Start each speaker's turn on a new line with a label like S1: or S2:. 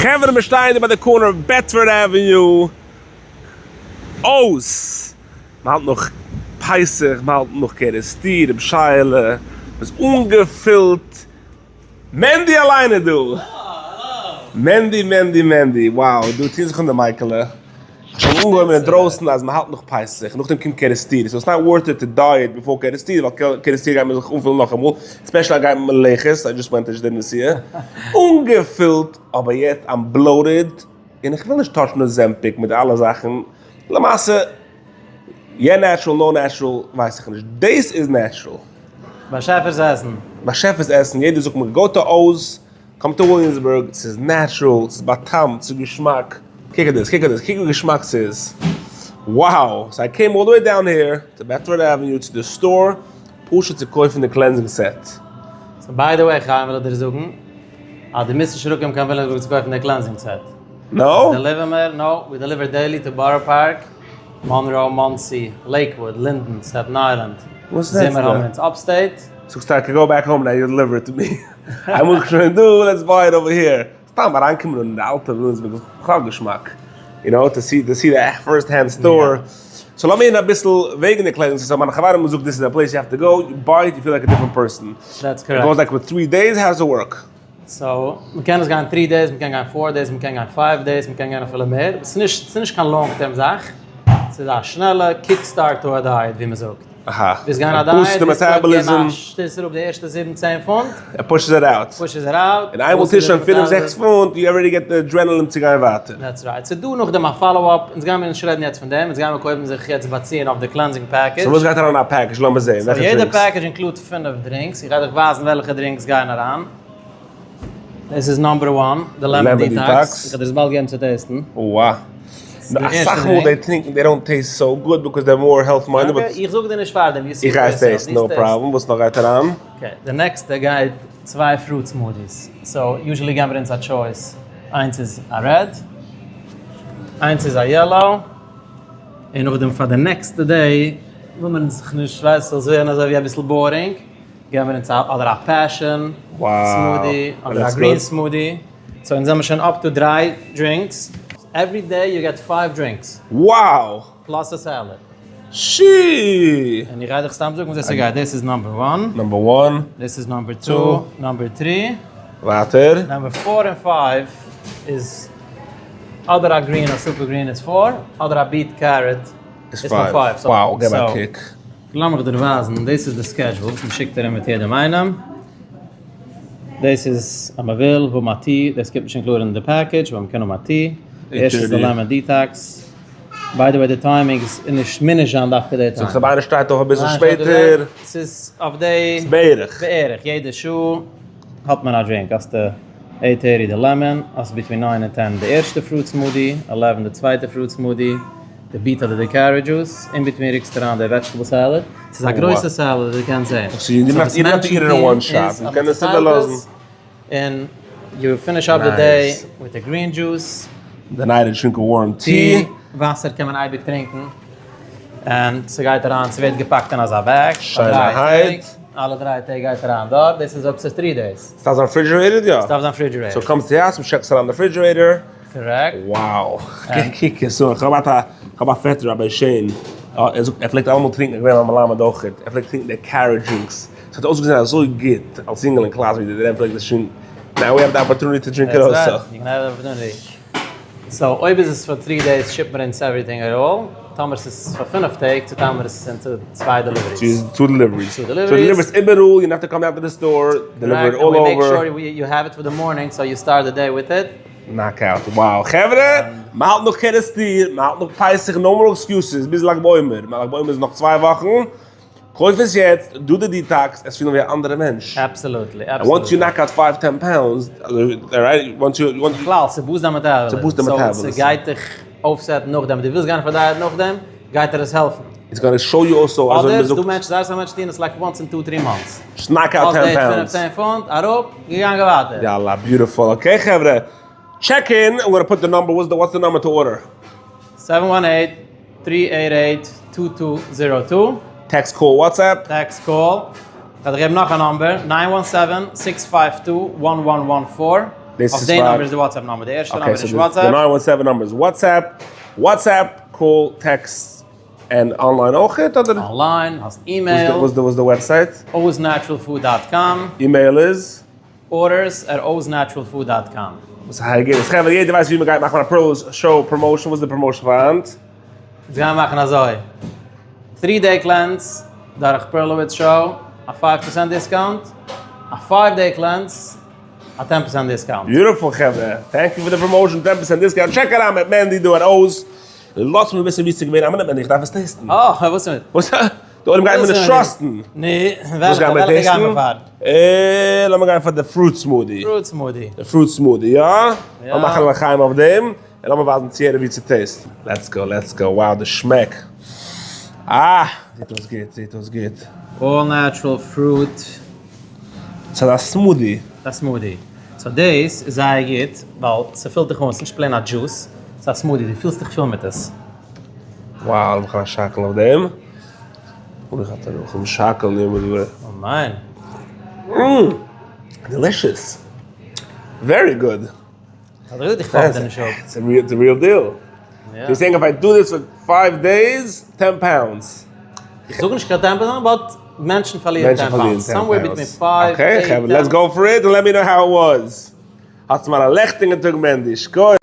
S1: חברה מיר שטייען דא ביי די corner Bedford Avenue אויס, מען האלט נאך פסח, מען האלט נאך קערעסטיר, רבי שייעלע, מ'איז אנגעפילט, מענדי אליין איז דא! מענדי מענדי מענדי, wow דא טוהן זיך אן די מייקעלע, כ'האב שוין אנגעהויבן אינדרויסן אז מען האלט נאך פסח, נאכדעם קומט קערעסטיר, so it's not worth it to diet before קערעסטיר, ווייל קערעסטיר גייט מען זיך אנפילן נאכאמאל, special אז גייט מיט מלאכות, I just went נישט די נסיעה, אנגעפילט, אבער יעצט I'm bloated, און איך וויל נישט touch ן Ozempic מיט אלע זאכן, למעשה יא natural no natural ווייס איך נישט, דאס איז natural.
S2: באשעפערס עסן.
S1: באשעפערס עסן, יעדער זאגט מיר go to Oz, come to וויליאמסבורג, ס'איז natural, ס'איז באטאמט, ס'איז געשמאק, קוק אט דאס, קוק אט דאס, קוק ווי געשמאק ס'איז, wow, so I came all the way down here to Bedford Avenue to the store פשוט צו קויפן די cleansing set.
S2: so by the way חיים וויל איך דיר זאגן אז דו מוזט נישט אראפקומען קיין וויליאמסבורג צו קויפן די cleansing set.
S1: No?
S2: Deliver מיר, no, we deliver daily to בארא פארק, מאנרא, מאנסי, לעיקוואוד, לינדען, סטעטן איילענד, זומער האבן אונז upstate.
S1: זאגסט I can go back home now you deliver it to me. איינמאל איך שוין דא let's buy it over here. סתם אריינקומען אין די אלטע וויליאמסבורג איז בכלל געשמאק. You know to see to see the first hand store. So לאמיר הערן אביסל וועגן די cleansing set. מיינע חברים האבן געזאגט this is a place you have to go, you buy it you feel like a different person.
S2: That's correct.
S1: It goes like with three days, how does it work?
S2: So, מ'קען עס גיין three days, מ'קען גיין four days, מ'קען גיין five days, מ'קען גיין אפילו מער. ס'איז נישט, ס'איז נישט קיין long term זאך. ס'איז א שנעלע kick start to a diet ווי מ'זאגט.
S1: אהא.
S2: ווילסט גיין א diet, ווילסט קודם געבן א שטוס אראפ די ערשטע זיבן צען פונט.
S1: It pushes it out.
S2: Pushes it out.
S1: און איינמאל ס'איז שוין פינף זעקס פונט, you already get the adrenaline צו גיין ווייטער.
S2: That's right. ס'איז דא נאכדעם א follow up, אונז גיימיר נישט רעדן יעצט פון דעם, אונז גיימיר קודם זיך יעצט באציען אויף די cleansing package.
S1: So וואס גייט אריין אין א package? לאמיר זעהן.
S2: So יעדע package include פינף drinks, איך גיי דיך ווייזן וועלכע drinks גייען אריין. דאס איז number one, די lemon detox, איך וועל דיר עס באלד געבן צו taste ן.
S1: וואו. אסאך מאל די טרינקן they don't taste so good because they're more health minded but.
S2: איך זאג דיר נישט פארדעם, you see
S1: איך גיי עס taste ן, no problem, וואס נאך גייט אריין?
S2: Okay, די נעקסטע גייט צוויי fruit smoothies, so usually געבן מיר אונז א choice, איינס איז א red, איינס איז א yellow, און נאכדעם פאר די נעקסטע day וויל מען זיך נישט ווייסט ס'זאל ווערן אזוי ווי אביסל boring, געבן מיר אונז אדער א passion smoothie אדער א green smoothie, so אונז זעמיר שוין up to דריי drinks, every day you get five drinks.
S1: Wow!
S2: Plus א salad.
S1: שי!
S2: און איך גיי דיך סתם זאגן וואס ס'גייט, דאס איז number one.
S1: Number one.
S2: דאס איז number two, number three.
S1: ווייטער.
S2: Number four און five איז אדער א green א super green איז four, אדער א beet carrot איז פאר five.
S1: Wow, געב א קוק.
S2: לאמיך דיר ווייזן, דאס איז די schedule וואס מ'שיקט ארום מיט יעדעם איינעם. דאס איז אז מ'וויל האבן א tea, דאס קומט נישט included אין די package, אבער מ'קען האבן א tea. די ערשטע איז די lemon detox. By the way די timing איז נישט מוז נישט זיין דווקא די time.
S1: זאגסט אויב איינער שטייט אויף אביסל שפעטער.
S2: ס'איז אויף די.
S1: ס'איז בערך.
S2: בערך יעדע שעה האט מען א drink. האסטו eight thirty די lemon, האסט between nine און ten די ערשטע fruit smoothie, 11 די צווייטע fruit smoothie, די beet אדער די carrot juice, in between רוקסטו אריין די vegetable salad. ס'איז א גרויסע salad ווי דו קענסט זען.
S1: So you don't eat it in one shot, מ'קען עס איבערלאזן.
S2: און you finish up the day with a green juice.
S1: The night I drink a warm tea.
S2: וואסער קען מען אייביג טרינקען. און ס'גייט אריין, ס'ווערט געפאקט אין אזא bag.
S1: שיינערהייט.
S2: אלע דריי טעג גייט אריין דארט, דאס איז אויב ס'איז three days.
S1: ס'דארף זיין refrigerated יא?
S2: ס'דארף זיין refrigerated.
S1: So קומסט צו האס, מ'שיקט עס אריין אין די refrigerator.
S2: Correct.
S1: Wow. קוק עס אן, כ'האב א כ'האב א פעטער רבי שיין, ער זאגט ער פלעגט אלעמאל טרינקען, געווען א מלמד אויכעט, ער פלעגט טרינקען די carrot drinks, ס'האט אויסגעזען אזוי גוט אלס יונגעל אין קלאס ווי דער רבי פלעגט עס שוין, now we have the opportunity to drink it also.
S2: You can have the opportunity. So אויב איז עס פאר three days ship מיר אונז everything at all, טאמער ס'איז פאר פינף טעג צוטיילן מיר עס into צוויי deliveries.
S1: Two deliveries.
S2: Two deliveries.
S1: So deliveries איבעראל, you have to come down to the store, deliver it all over.
S2: We make sure you have it for the morning so you start the day with it.
S1: Knockout, wow. חברה, מ'האלט נאך קערעסטיר, מ'האלט נאך פסח, no more excuses, ביז לג בעומר. לג בעומר איז נאך צוויי וואכן. קויף עס יעצט, do די detox, עס פילן ווי א אנדערע מענטש.
S2: Absolutely,
S1: And once you
S2: absolutely.
S1: knock out five, ten pounds, right, once you, once
S2: בכלל, ס' boost דיין metabolism.
S1: ס' boost די metabolism.
S2: So ס'גייט דיך אויפ set ן נאכדעם. דו ווילסט גיין אויף א diet נאכדעם, גייט דיר עס העלפן.
S1: It's gonna show you also, אזוי
S2: אדער,
S1: מ'זאגט.
S2: ס'דא מענטשן, זייער אסאך מענטשן טוען עס like once in two three months.
S1: Just knock out ten pounds.
S2: פינף צען פונט, אראפ, געגאנגען ווייטער.
S1: יאללה, beautiful. Okay חברה, check in, I'm gonna put the number, what's the what's the number to order?
S2: Seven one eight, three eight eight, two two zero two.
S1: Text call WhatsApp.
S2: Text call. כ'וועל דיר געבן נאך א number, nine one seven, six five two, one one one four.
S1: דאס
S2: אויף
S1: איז
S2: די
S1: פאר.
S2: number איז די WhatsApp number, די ערשטע
S1: okay,
S2: number איז
S1: so
S2: נישט
S1: די
S2: WhatsApp.
S1: 917 number איז WhatsApp, WhatsApp, call, text, און online אויכעט אדער?
S2: online, האסט אימעיל.
S1: וואס איז די website?
S2: OzNaturalFood dot com.
S1: email איז?
S2: Orders at OzNaturalFood dot com.
S1: וואס הייגער איז חברה יעדער ווייסט ווי מ'גייט מאכן א פראוז show promotion וואס איז די promotion פאר היינט?
S2: אונז גייען מאכן אזוי, three day cleanse דורך Perlowitz show א 5 percent discount, א 5 day cleanse א 10 percent discount.
S1: Beautiful חברה, thank you פאר די promotion, 10 percent discount, check אריין מיט מענדי דא at Oz, לאז מיר וויסן ווי ס'איז געווען, א מינוט מענדי איך דארף עס taste ן.
S2: אה, וואס איז מיט?
S1: וואס? די עולם גייט מיר נישט trust ן.
S2: נו, וועלכע גייען מיר פאר?
S1: אה, לאמיר גיין פאר די fruit smoothie.
S2: Fruit smoothie.
S1: די fruit smoothie, יא? לאמיר מאכן א לחיים אויף דעם, און לאמיר ווייזן צו יעדער ווי צו taste ן. Let's go, let's go, wow די שמעק. אה! זעט אויס גוט, זעט אויס גוט.
S2: All natural fruit.
S1: ס'איז א smoothie.
S2: א smoothie. So דאס איז זייער גוט, ווייל ס'פילט דיך אן, ס'נישט plain א juice, ס'איז א smoothie, דו פילסט דיך פול מיט עס.
S1: Wow, לאמיר מאכן א שאקל אויף דעם. אוי, איך האב נאך א שאקל נעבן דא.
S2: אמן.
S1: Delicious. Very good.
S2: אזוי איך פאלג דיר נישט אפ.
S1: It's a real deal. You're saying if I do this for 5 days, 10 pounds.
S2: איך זאג נישט קיין 10 pounds, but מענטשן פארלירן 10 pounds. Somewhere between 5
S1: Okay, חברה, let's go for it and let me know how it was. האטס מיר א לעכטיגן טאג מענדי. שכוח.